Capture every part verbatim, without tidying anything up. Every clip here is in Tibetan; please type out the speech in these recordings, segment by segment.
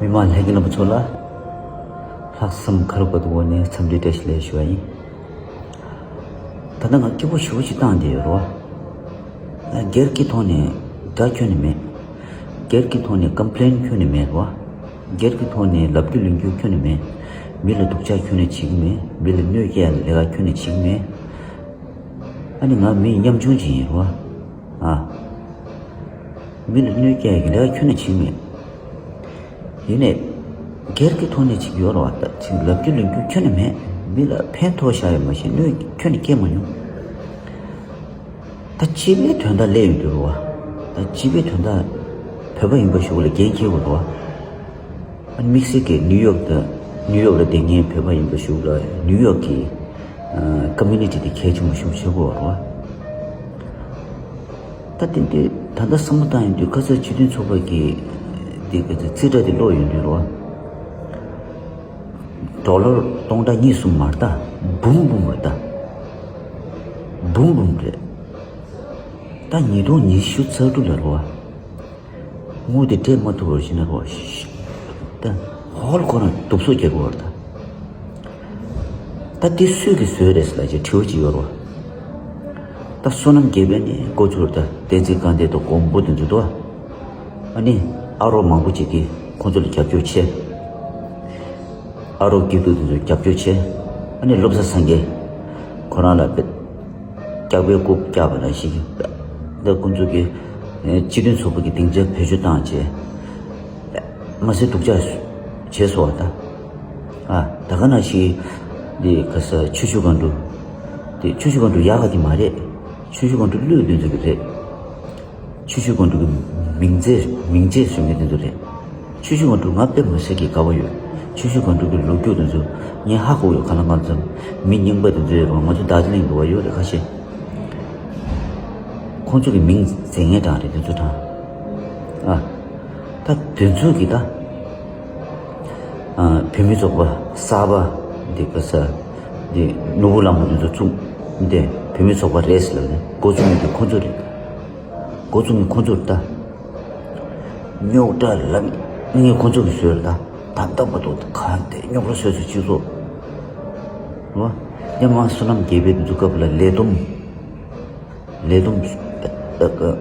མི་མང་ལྷན་རྒྱས་རྣམ་པ་ཚོ་ལ་ལྷག་བསམ་ཁ་རུ་བ་དུ་འོག་ནས་འཚམས་འདྲི་བཀྲ་ཤིས་བདེ་ལེགས་ཞུ་བ་ཡིན། ད་ལྟ་ང་སྐད་པོ་ཞུ་ཅིག་བཏང་བསྡད་ཡོད་རོ། སྒེར་གྱི་ཐོག་ནས་དགྲ་ཁྱོན་ནས་མེད། སྒེར་གྱི་ཐོག་ནས་ཀམ་པི་ལེན་ཁྱོན་ནས་མེད་རོ། སྒེར་གྱི་ཐོག་ནས་ལབ་རྒྱུ་ལེན་རྒྱུ་ཁྱོན་ནས་མེད། མི་ལ་སྡུག་ཅག་ཁྱོན་ནས་བྱེད་ཀྱི་མེད། མི་ལ་གནོད་སྐྱེལ་ལས་ཀ་ཁྱོན་ནས་བྱེད་ཀྱི་མེད། ཨ་ནི་ང་མི་ཉམ་ཆུང་ཅིག་ཡིན་རོ། ཨ། མི་ལ་གནོད་སྐྱེལ་གྱི་ལས་ཀ་ཁྱོན་ནས་བྱེད་ཀྱི་མེད། ཡིན་ནའི། སྒེར་གྱི་ཐོག་ནས་ཅིག་ཡོད་རེད་བ། ད་ཅིག་ལབ་རྒྱུ་ལེན་རྒྱུ་ཁྱོན་ནས་མེད། མི་ལ་ཕན་ཐོགས་ཤག་ཡོད་མ་གཞི་གནོད་ཁྱོན་ནས་སྐྱེལ་མ་མྱོང་། ད་སྤྱི་པའི་དོན་དག་སླེབས་ཡོང་དུས་རེད་བ། ད་སྤྱི་པའི་དོན་དག་བོད་པ་ཡིན་པ་ཞིག་ལ་འགན་འཁྱེར་དགོས་རེད་བ། ཨ་ནི་དམིགས་བསལ་གྱི་ནིའུ་ཡོག་དང་ནིའུ་ཡོག་ལ་བསྡད་མཁན་བོད་པ་ཡིན་པ་ཞིག་ལ་ནིའུ་ཡོག་གི་ཀོ་མུ་ནི་ཊི་དེ་གལ་ཆེན་པོ་ཞིག་ཆགས་ཀྱི་ཡོད་རེད་བ། ད་དེ་འདྲའི་ད་ལྟ་བསམ་བློ་བཏང་ཡོང་དུས་ཁ་སང་སྤྱི་མཐུན་ཚོགས་པ་གི་དེ་ག་ཚོད་རྩིས་ཁྲ་དེ་ཀློག་ཡོང་དུས་རེད་བ། ཌོ་ལར་སྟོང་ཕྲག་གཉིས་གསུམ་མ་རེད་ད། འབུམ་འབུམ་རེད་ད། འབུམ་འབུམ་རེད། ད་ཉིས་སྟོང་ཉི་ཤུ་རྩ་དྲུག་ལ་རེད་བ། དངུལ་དེ་སྤྲད་མ་ཐུབ་པར་ཕྱིན་ན་རོ། ད་ཧོལ་ཁོ་རང་སྡུག་སོ་རྒྱག་གི་བར་ད། ད་དེ་སུས་ཀྱིས་བཟོས་རེད་ཟེར་ལབ་ཅེས་དྲི་བ་ཅིག་ཡོད་རོ། ད་བསོད་ནམས་རྒྱས་པའི་ནི་འགོ་ཚུགས་ད་བསྟན་འཛིན་དགའ་ལྡན་དང་མགོན་པོ་དེ་ཚོ་འདུག་ཨ་ནི་ཨ་རོགས་མང་པོ་ཅིག་གིས་ཁོང་ཚོ་ལ་རྒྱབ་སྐྱོར་བྱས། ཨ་རོགས་སྐྱིད་སྡུག་དེ་ཚོ་རྒྱབ་སྐྱོར་བྱས། ཨ་ནི་བློ་བཟང་སངས་རྒྱས་ཁོ་རང་ལ་དཔེ། སྐྱག་པའི་རྐུབ་བཀྱག་པ་ནང་བཞིན་གྱི། འདི་ཁོང་ཚོ་གི་སྤྱི་མཐུན་ཚོགས་པ་གི་སྡིངས་ཆ་བེད་སྤྱོད་བཏང་བྱས། མ་ཟད་སྡུག་ཅག་བྱས་སོང་བ་ད། ཨ་ད་ག་ནང་བཞིན་འདི་ག་ས་ཆུ་ཤུར་སྒང་དྲུག་འདི་ཆུ་ཤུར་སྒང་དྲུག་ཡག་ག་དེ་མ་རེད། ཆུ་ཤུར་སྒང་དྲུག་ཀླུ་དེ་ཚོ་གི་རེད། ཆུ་ཤུར་སྒང་དྲུག་གི་མིང་རྫས་མིང་རྫས་བཟོ་མཁན་དེ་ཚོ་རེད། ཆུ་ཤུར་སྒང་དྲུག་ང་དཔེ་མི་སྲིད་ཀྱི་དགའ་བོ་ཡོད། ཆུ་ཤུར་སྒང་དྲུག་གི་ལོ་རྒྱུས་དེ་ཚོ་ངས་ཧ་གོ་ཡོད། ག་ལ་གང་འཚམ་མི་རྙིང་པ་དེ་ཚོ་ཡོད་རེད་བ། ང་ཚོ་རྡོ་རྗེ་གླིང་འགྲོ་བ་ཡོད་རེད་ཁ་ཤས། ཁོང་ཚོ་གི་མིང་རྫས་ངན་གྲངས་རེད་དེ་ཚོ་གྲངས། ཨ། ད་དེ་ཚོ་གི་ད། ཨ་བོད་མི་ཚོགས་པ་གསར་པ་འདི་ག་ས་འདི་ནོར་བུ་ལྷ་མོ་དེ་ཚོ་བཙུགས་འདི་བོད་མི་ཚོགས་པ་རེད་ཟེར་ལབ་ནས་འགོ་བཙུགས་མི་དེ་ཁོང་ཚོ་རེད། འགོ་བཙུགས་མི་ཁོང་ཚོར་ལྟ། རྙོག་དྲ་ལབ་ངས་ཁོང་ཚོ་གི་བཟོས་ལ་ད་ལྟ་བར་དུ་གང་དེ་རྙོག་དྲ་བཟོས་སུ་སྤྱི་ཚོགས། རོ། ཉམ་མང་བསོད་ནམས་རྒྱས་པའི་འདུ་སྐབས་ལ་ལས་བསྡོམས། ལས་བསྡོམས། བཀའ་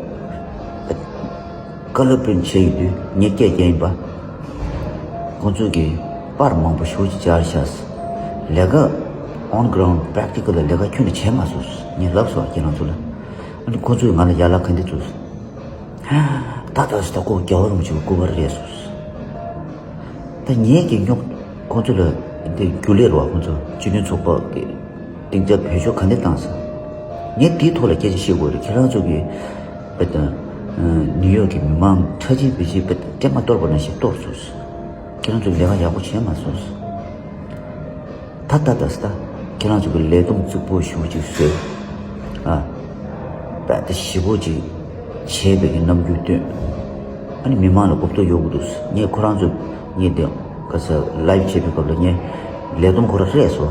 སློབ་སྤྲོད་བྱས་ཡོད་དུས་ངས་སྐད་རྒྱག་ཡིན་པ། ཁོང་ཚོ་གིས་པར་མང་པོ་ཞེ་པོ་ཅིག་སྦྱར་ཤག་ལས་ཀ་on ground practical ལ་ལས་ཀ་ཁྱོན་ནས་བྱས་མ་སོང་། ངས་ལབ་སོང་ཁྱེད་རང་ཚོ་ལ། ཨ་ནི་ཁོ་ཚོས་ང་ལ་ཡ་ལ་ག་འདི་བཙུགས། ད་ལྟ་སི་ད་ཁོ་རྒྱལ་བ་རིན་པོ་ཆེའི་སྐུ་པར་རེད་སོང་། ད་ངས་ཀྱི་རྙོག་ཁོ་ཚོ་ལ་འདི་རྒྱུ་ལས་རོགས་ཁོ་ཚོ་སྤྱི་མཐུན་ཚོགས་པ་གི་སྡིངས་ཆ་བེད་སྤྱོད་ག་འདི་བཏང་སོང་། ངས་དེའི་ཐོག་ལ་སྐད་ཆ་བཤད་དགོས་རེད། ཁྱེད་རང་ཚོ་གི་དཔེ་ད་ནིའུ་ཡོག་གི་མི་མང་ཁྲ་ཆིལ་བི་ཆིལ་དཔེ་སྤྲད་མ་གཏོར་བ་ནང་བཞིན་གཏོར་སོང་། ཁྱེད་རང་ཚོ་ལས་ཀ་ཡག་པོ་བྱས་མ་སོང་། ད་ལྟ་ད་ལྟ་ཁྱེད་རང་ཚོ་གི་ལས་བསྡོམས་རྩིག་པོ་ཞེ་པོ་ཅིག་བཟོས། ཨ། ད་ལྟ་ཞེ་པོ་ཅིག་བྱས་པའི་གི་རྣམ་འགྱུར་སྟོན། ཨ་ནི་མི་མང་ལ་གོ་རྟོགས་ཡོང་གི་འདུག་ངས་ཁོ་རང་ཚོ་ངས་དེ་ག་ས་ལའིབ་བྱེད་པའི་སྐབས་ལ་ངས་ལས་བསྡོམས་ཁོ་རང་རེད་སོ།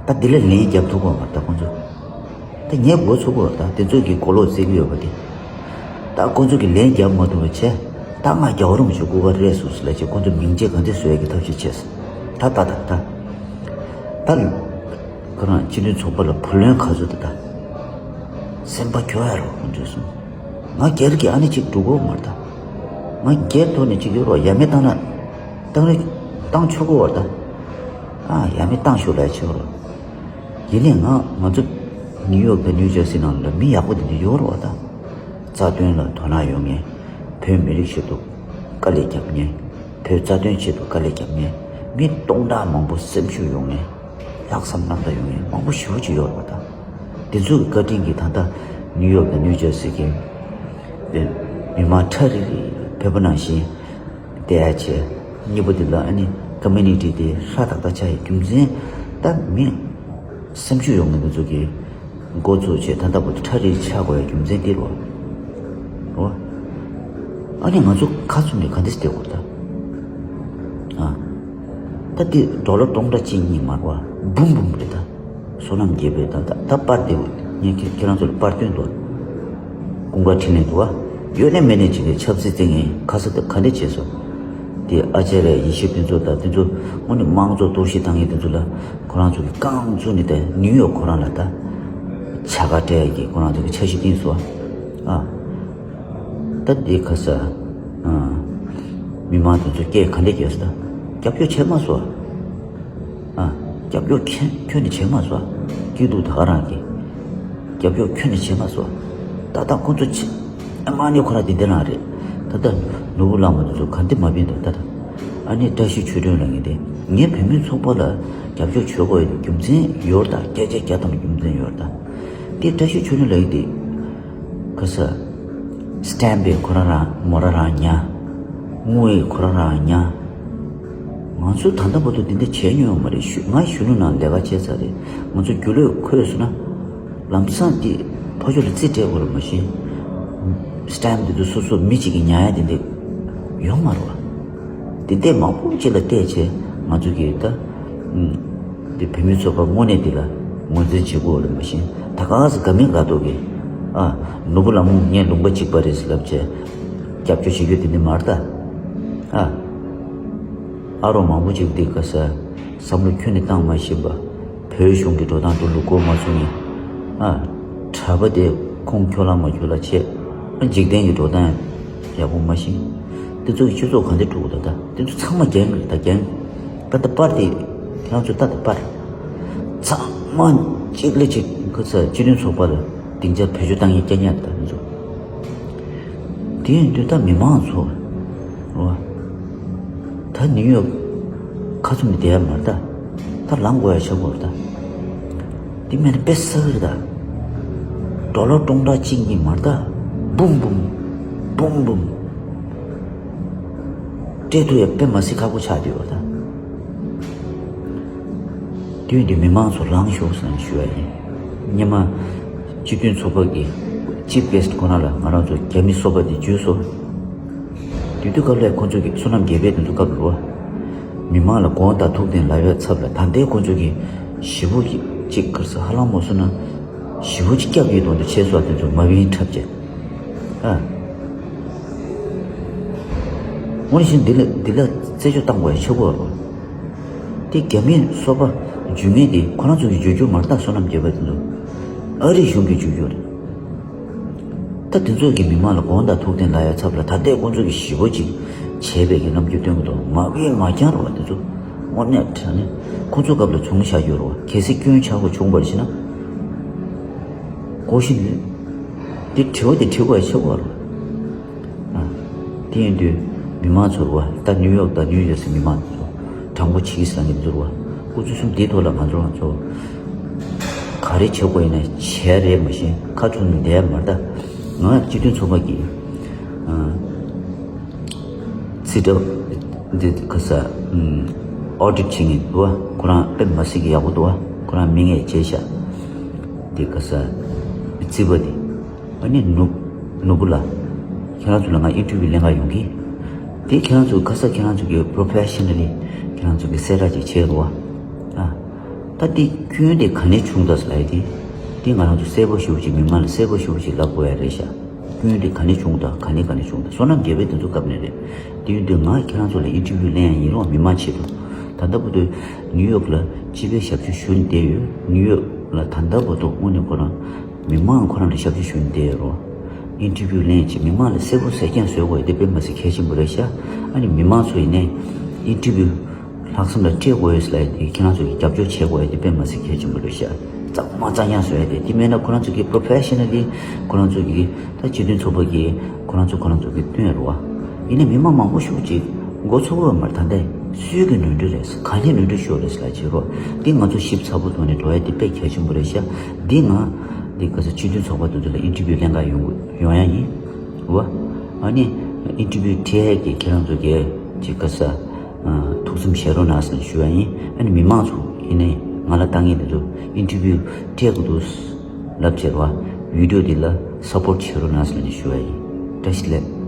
ད་འདི་ལ་ལན་རྒྱབ་ཐུབ་ཀྱི་ཡོད་མ་རེད་ད་ཁོང་ཚོ། ད་ངས་མགོ་ཚོས་ཀྱི་ཡོད་ད་དེ་ཚོ་གི་གོ་ལོག་རྩེ་གི་ཡོད་པ་དེ། ད་ཁོང་ཚོ་གི་ལན་རྒྱབ་མ་ཐུབ་པ་བྱས། ད་ང་རྒྱལ་བ་རིན་པོ་ཆེའི་སྐུ་པར་རེད་སོང་ཟེར་ལབ་བྱས་ཁོང་ཚོ་མིང་ཆད་གང་འདྲ་བཟོ་ཡ་གི་ཐབས་ཤེས་བྱས་སོང་། ད་ད་ད་ད། ད། ཁོ་རང་སྤྱི་མཐུན་ཚོགས་པ་ལ་བུ་ལོན་ག་ཚོད་ད་ད། སེམས་པ་སྐྱོ་ཡ་རོ་ཁོང་ཚོས་སོང་། ང་སྒེར་གྱི་ཨ་ནི་གཅིག་འགྲོ་གོ་མ་རེད་ད། ང་སྒེར་ཐོག་ནས་གཅིག་ཡོད་རོགས་ཡ་མེད་བཏང་ན། བཏང་རེ་བཏང་ཆོག་གོ་བར་ད། ཨ་ཡ་མེད་བཏང་ཤོག་ལབ་ཆོག་རོགས། ཡིན་ནའི་ང་ང་ཚོ་ནིའུ་ཡོག་དང་ནིའུ་ཇར་སི་ནང་ལ་མི་ཡག་པོ་དེ་འདྲ་ཡོད་རེད་བ་ད། རྩ་དོན་ལ་དོ་སྣང་ཡོད་མཁན། བོད་མི་རིགས་ཆེད་དུ་དཀའ་ལས་རྒྱབ་མཁན། བོད་རྩ་དོན་ཆེད་དུ་དཀའ་ལས་རྒྱབ་མཁན། མི་སྟོང་ཕྲག་མང་པོ་སེམས་ཤུགས་ཡོད་མཁན། ལྷག་བསམ་རྣམ་དག་ཡོད་མཁན་མང་པོ་ཞེ་པོ་ཅིག་ཡོད་རེད་བ་ད། དེ་ཚོ་གི་བཀའ་དྲིན་གྱིས་ད་ལྟ་ནིའུ་ཡོག་དང་ནིའུ་ཇར་སི་གི་མི་མང་ཁྲ་རིག་རིག་བོད་པ་ནང་བཞིན། བལྟས་ཡ་བྱས། གཉིས་པ་དེ་ལ་ཨ་ནི་ཀོ་མུ་ནི་ཊི་དེ་ཧྲ་ཏག་ཏག་ཆགས་ཡའི་རྒྱུ་མཚན་ད་མི་སེམས་ཤུགས་ཡོད་མཁན་དེ་ཚོ་གིས་འགོ་ཚུགས་བྱས་ད་ལྟ་བར་དུ་ཁྲ་རིལ་ཆགས་དགོས་ཡ་རྒྱུ་མཚན་དེ་རེད་བ། ཨ་ནི་ང་ཚོ་ཁ་བཙུམ་ནས་ག་འདྲས་བསྡད་དགོས་ད། ཨ། ད་དེ་ཌོ་ལར་སྟོང་ཕྲག་གཅིག་གཉིས་མ་རེད་བ། འབུམ་འབུམ་རེད་ད། བསོད་ནམས་རྒྱས་པའི་ད་ད་ད་པར་དེ་ངས་ཁྱེད་ཁྱེད་རང་ཚོ་ལ་པར་སྟོན་འདུག་ཀུན་དགའ་འཕྲིན་ལས་འདུག་བ། ཡོད་ནས་མེད་ནས་ཅིག་གིས་ཆབ་སྲིད་བརྩི་མཁན་ཁ་ས་དེ་ག་འདྲས་བྱས་སོང་། དེ་ཨ་ཅར་ཡ་ཡེ་ཤེས་ཕུན་ཚོགས་དང་དེ་ཚོ་དངོས་གནས་དམངས་གཙོ་གཏོར་བཤིག་བཏང་མཁན་དེ་ཚོ་ལ་ཁོ་རང་ཚོ་གིས་རྐང་བཙུགས་ནས་དེ་ནིའུ་ཡོག་ཁོ་རང་ལ་ད་བྱ་དགའ་སྤྲད་ཀྱི་ཁོ་རང་ཚོ་གིས་འཆར་གཞི་བཏིང་སོང་ཨ། ད་འདི་ཁ་ས། ཨ། མི་མང་དེ་ཚོ་སྐད་ག་འདྲ་རྒྱག་སོང་ད། རྒྱབ་སྐྱོར་བྱས་མ་སོང་ཨ། ཨ། རྒྱབ་སྐྱོར་ཁྱོན་ཁྱོན་ནས་བྱས་མ་སོང་ཨ། སྐྱིད་སྡུག་ད་ག་རང་གི་རྒྱབ་སྐྱོར་ཁྱོན་ནས་བྱས་མ་སོང་། ད་ལྟ་ཁོ་ཚོ་ཆེ་ཨ་མ་ནི་ཁོ་རང་དེ་འདྲ་རང་རེད། ད་ལྟ་ནོར་བུ་གླང་མ་དེ་ཚོ་ག་འདྲ་མ་བིན་འདུག་ད་ད། ཨ་ནི་བཀྲ་ཤིས་ཆོས་སྒྲོན་ལ་ངས་དེ་ངས་བོད་མི་ཚོགས་པ་ལ་རྒྱབ་སྐྱོར་བྱེད་དགོས་ཡོད་རྒྱུ་མཚན་ཡོད་ད། བརྒྱ་ཆ་བརྒྱ་ཐམ་རྒྱུ་མཚན་ཡོད་ད། དེ་བཀྲ་ཤིས་ཆོས་སྒྲོན་ལ་ཡིན་དེ། ཁ་ས། སི་ཊེམ་པས་ཁོ་རང་རང་མོ་ར་རང་ཉར། དངུལ་ཡིས་ཁོ་རང་རང་ཉར། ང་ཚོ་ད་ལྟ་བར་དུ་འདི་འདྲ་བྱས་མྱོང་ཡོད་མ་རེད། གཞོན་ང་གཞོན་ནུ་ནང་ལས་ཀ་བྱས་ཚར་རེད། ང་ཚོ་རྒྱུ་ལོས་འཁོལ་སོང་ན། ལམ་སང་དེ་ཕ་ཤུལ་ལ་རྩིས་སྤྲད་དགོས་རེད་མ་གཞི། སི་ཊེམ་དེ་ཚོ་སོ་སོ་མི་གཅིག་གིས་ཉར་ཡ་དེ་འདྲ་ཡོད་མ་རེད་བ། དེ་འདྲ་མང་པོ་ཅིག་ལ་བལྟས་བྱས་ང་ཚོ་གིས་ད། ཨུམ། དེ་བོད་མི་ཚོགས་པ་དངོས་གནས་དེ་ལ་ངོས་འཛིན་བྱེད་དགོས་རེད་མ་གཞི། ད་ག་ས་དགའ་མིན་དགའ་མདོག་གིས། ཨ། ནོར་བུ་ལ་མོ་ངའི་ལུང་པ་གཅིག་པ་རེད་ཟེར་ལབ་བྱས། རྒྱབ་སྐྱོར་བྱེད་རྒྱུ་དེ་འདྲ་མ་རེད་ད། ཨ། ཨ་རོགས་མང་པོ་ཅིག་འདི་ག་ས་བསམ་བློ་ཁྱོན་ནས་བཏང་མ་ཤེས་པ། བོད་གཞུང་གི་འགྲོ་སྟངས་དེ་ལུགས་སྒོར་མ་ཚུགས་ནས། ཨ། གྲྭ་པ་དེ་ཁོང་ཁྱོད་ལ་མ་ཁྱོད་ལ་བྱས། ཨ། འཇིག་རྟེན་གྱི་འགྲོ་སྟངས་ཡག་པོ་མ་ཤེས། དེ་ཚོ་གི་སྤྱི་ཚོགས་ག་འདྲ་འགྲོ་གི་འདུག་ད། དེ་ཚོ་ཚང་མ་རྒྱན་གི་རེད་ད་རྒྱན། ད་ད་པར་དེ་ཁྱེད་རང་ཚོ་ད་ད་པར། ཚང་མ་གཅིག་ལས་གཅིག་ག་ས་སྤྱི་མཐུན་ཚོགས་པ་ལ་སྡིངས་ཆ་བེད་སྤྱོད་བཏང་ཡས་རྐྱང་རྐྱང་རེད་ད་དེ་ཚོ། དེ་ཡིན་དུས་ད་མི་མང་ཚོ། འོ། ད་ནིའུ་ཡོག་ཁ་བཙུམ་ནས་བསྡད་ཡ་མ་རེད་ད། ད་ལངས་དགོས་ཡ་ཆགས་དགོས་རེད་ད། དེ་མིན་ན་དཔེ་གསར་རེད་ད། ཌོ་ལར་སྟོང་ཕྲག་གཅིག་གཉིས་མ་རེད་ད། འབུམ་འབུམ། འབུམ་འབུམ། སྤྲད་ཐུབ་ཡ་དཔེ་མ་སྲིད་ཁག་པོ་ཆགས་བསྡད་ཡོད་རེད་ད། དུས་འདི་མི་མང་ཚོ་ལངས་ཤོག་ཟེར་ནས་ཞུ་བ་ཡིན། སྔོན་མ་སྤྱི་མཐུན་ཚོགས་པ་གི་ཅིབ་གེ་སི་ཊི་ཁོ་ན་ལ་ང་རང་ཚོ་རྒྱ་མི་སོ་པ་འདི་འཇུས་སོང་། དེ་དུས་སྐབས་ལ་ཁོ་ཚོ་གི་བསོད་ནམས་རྒྱས་པའི་དེ་ཚོ་སྐབས་ལ་རོ། མི་མང་ལ་དགོངས་དག་ཐུགས་བདེན་ལབ་ཡ་ཚབ་ལ་ད་ལྟའི་ཁོ་ཚོ་གི་ཞེ་པོ་ཅིག་ཅིག་ག་རེ་ཟེར་ཧ་ལམ་མོ་སོང་ན་ཞེ་པོ་ཅིག་སྐྱབས་ཡོད་དོན་དུ་བྱས་སོང་དེ་ཚོ་མ་བིན་འཁྲབ་བྱས། ཨ། དངོས་གནས་བཞིན་འདི་ལ་འདི་ལ་རྩད་གཅོད་བཏང་དགོས་ཡ་ཆེ་བོ་རེད། དེ་རྒྱ་མིའི་སོ་པ་འཇུས་མཁན་དེ་ཁོ་རང་ཚོ་གིས་འཇུས་རྒྱུ་མ་རེད་ད། བསོད་ནམས་རྒྱས་པ་དེ་ཚོ་ཨ་རིའི་གཞུང་གིས་འཇུས་རྒྱུ་རེད། ད་དེ་ཚོ་གིས་མི་མང་ལ་དགོངས་དག་ཐུགས་བདེན་ལབ་ཡ་ཚབ་ལ་ད་ལྟའི་ཁོ་ཚོ་གིས་ཞེ་པོ་ཅིག་བྱས་པའི་གི་རྣམ་འགྱུར་སྟོན་གི་འདུག་མ་བིན་མ་རྐྱང་རེད་བ་དེ་ཚོ། དངོས་གནས་དྲང་གནས་ཁོ་ཚོ་སྐབས་ལ་བྱུང་བཞག་རྒྱུ་རེད་བ། གལ་སྲིད་སྐྱོན་ཆག་པོ་བྱུང་བ་ཡིན་ན། གོ་ཤི་ནི། དེ་དྲི་བ་དེ་དྲི་དགོས་ཡ་ཆེ་བ་རེད། ཨ། དེ་ཡིན་དུས་མི་མང་ཚོར་བ་ད་ནིའུ་ཡོག་དང་ནིའུ་ཇར་སི་མི་མང་ཚོ་དྲང་པོ་བྱེད་ཀྱི་ཟེར་ནས་ཚོར་བ། སྐུ་ཚེ་གསུམ་འདིའི་ཐོག་ལ་ང་ཚོ་ང་ཚོ་ག་རེ་བྱེད་དགོས་ཡིན་ན་བྱས་རེད་མ་གཞི་ཁ་ཚུགས་ནས་བསྡད་ཡ་མ་རེད་ད། ང་སྤྱི་མཐུན་ཚོགས་པ་གི་ཨ། རྩིས་ཁྲ་འདི་ག་ས་ཨོ་ཌིཊ་བྱེད་མཁན་འདུག་བ། ཁོ་རང་དཔེ་མ་སྲིད་ཀྱི་ཡག་པོ་འདུག་བ། ཁོ་རང་མིང་ཡང་བརྗེད་ཤག་འདི་ག་ས་རྩིས་པ་འདི། ཨ་ནི་ནོར་ནོར་བུ་ལགས། ཁྱེད་རང་ཚོ་ལ་ང་ཨིན་ཊར་བིའུ་ལེན་ག་ཡོང་གི། དེ་ཁྱེད་རང་ཚོ་ག་ས་ཁྱེད་རང་ཚོ་གི་པོ་རོ་ཕེ་ཤ་ན་ལི་ཁྱེད་རང་ཚོ་གི་གསལ་བསྒྲགས་ཅིག་བྱས་འདུག་བ། ཨ། ད་དེ་སྐྱོན་དེ་ག་ནས་བྱུང་ད་ཟེར་ལབ་ཡ་དེ། དེ་ང་རང་ཚོ་གསལ་པོ་ཞེ་པོ་ཅིག་མི་མང་ལ་གསལ་པོ་ཞེ་པོ་ཅིག་ལབ་དགོས་ཡ་རེད་ཤག་སྐྱོན་དེ་ག་ནས་བྱུང་ད་ག་ནས་ག་ནས་བྱུང་ད་བསོད་ནམས་རྒྱས་པའི་དེ་ཚོ་སྐབས་ནས་རེད། དེ་ཡིན་དུས་ང་ཁྱེད་རང་ཚོ་ལ་ཨིན་ཊར་བིའུ་ལེན་ཡ་ཡིན་རོགས་མི་མང་ཆེད་དུ། ད་ལྟ་བར་དུ་ནིའུ་ཡོག་ལ་སྤྱི་པའི་ཞབས་ཞུ་ཞུ་ནས་བསྡད་ཡོད། ནིའུ་ཡོག་ལ་ད་ལྟ་བར་དུ་དངོས་གནས་ཁོ་རང་མི་མང་ཁོ་རང་ལ་ཞབས་ཞུ་ཞུ་ནས་བསྡད་ཡོད་རོགས། ཨིན་ཊར་བིའུ་ལེན་ཡ་ཅིག་མི་མང་ལ་གསལ་པོ་གསལ་རྐྱང་བཟོ་དགོས་ཡ་དེ་དཔེ་མ་སྲིད་གལ་ཆེན་པོ་རེད་ཤག་ཨ་ནི་མི་མང་ཚོ་ཡིན་ནའི་ཨིན་ཊར་བིའུ་ལྷག་བསམ་ལ་སྤྲད་དགོས་ཡོད་ཟེར་ལབ་ཡ་དེ་ཁྱེད་རང་ཚོ་གིས་རྒྱབ་སྐྱོར་བྱེད་དགོས་ཡ་དེ་དཔེ་མ་སྲིད་གལ་ཆེན་པོ་རེད་ཤག་རྩ་མ་རྩ་ཡང་བཟོ་ཡ་དེ་དེ་མེད་ན་ཁོ་རང་ཚོ་གིས་པོ་རོ་ཕེ་ཤ་ན་ལི་ཁོ་རང་ཚོ་གིས་ད་སྤྱི་མཐུན་ཚོགས་པ་གིས་ཁོ་རང་ཚོ་ཁོ་རང་ཚོ་གིས་བཏོན་རོགས། ཡིན་ནའི་མི་མང་མང་པོ་ཞིག་ཅིག་མགོ་ཚོས་ཡོད་མ་རེད། ད་ལྟ་སུའི་གི་ནོར་འཁྲུལ་རེད། ག་གི་ནོར་འཁྲུལ་ཤོར་རེད་ཟེར་ལབ་བྱེད་རོགས། དེ་ང་ཚོ་ཞིབ་ཚགས་པོ་ཐོག་ནས་འགྲོ་ཡ་དེ་དཔེ་གལ་ཆེན་པོ་རེད་ཤག་འདི་ང་འདི་ག་ས་སྤྱི་མཐུན་ཚོགས་པ་དེ་ཚོ་ལ་ཨིན་ཊར་བིའུ་ལེན་ག་ཡོང་ཡོང་ཡ་ཡིན། རོ། ཨ་ནི་ཨིན་ཊར་བིའུ་སྤྲད་ཡ་གི་ཁྱེད་རང་ཚོ་གིས་ཅིག་ག་ས། ཐུགས་བསམ་བཞེས་རོགས་གནང་ཟེར་ནས་ཞུ་བ་ཡིན། ཨ་ནི་མི་མང་ཚོ་ཡིན་ནའི་ང་ལ་ལྟ་མཁན་དེ་ཚོ་ཨིན་ཊར་བིའུ་སྤྲད་དགོས་འདུག་ལབ་བྱས་རོགས། བི་ཌིའོ་འདི་ལ་སབ་པོརཊ་བྱེད་རོགས་གནང་ཟེར་ནས་ཞུ་བ་ཡིན། བཀྲ་ཤིས་བདེ་ལེགས།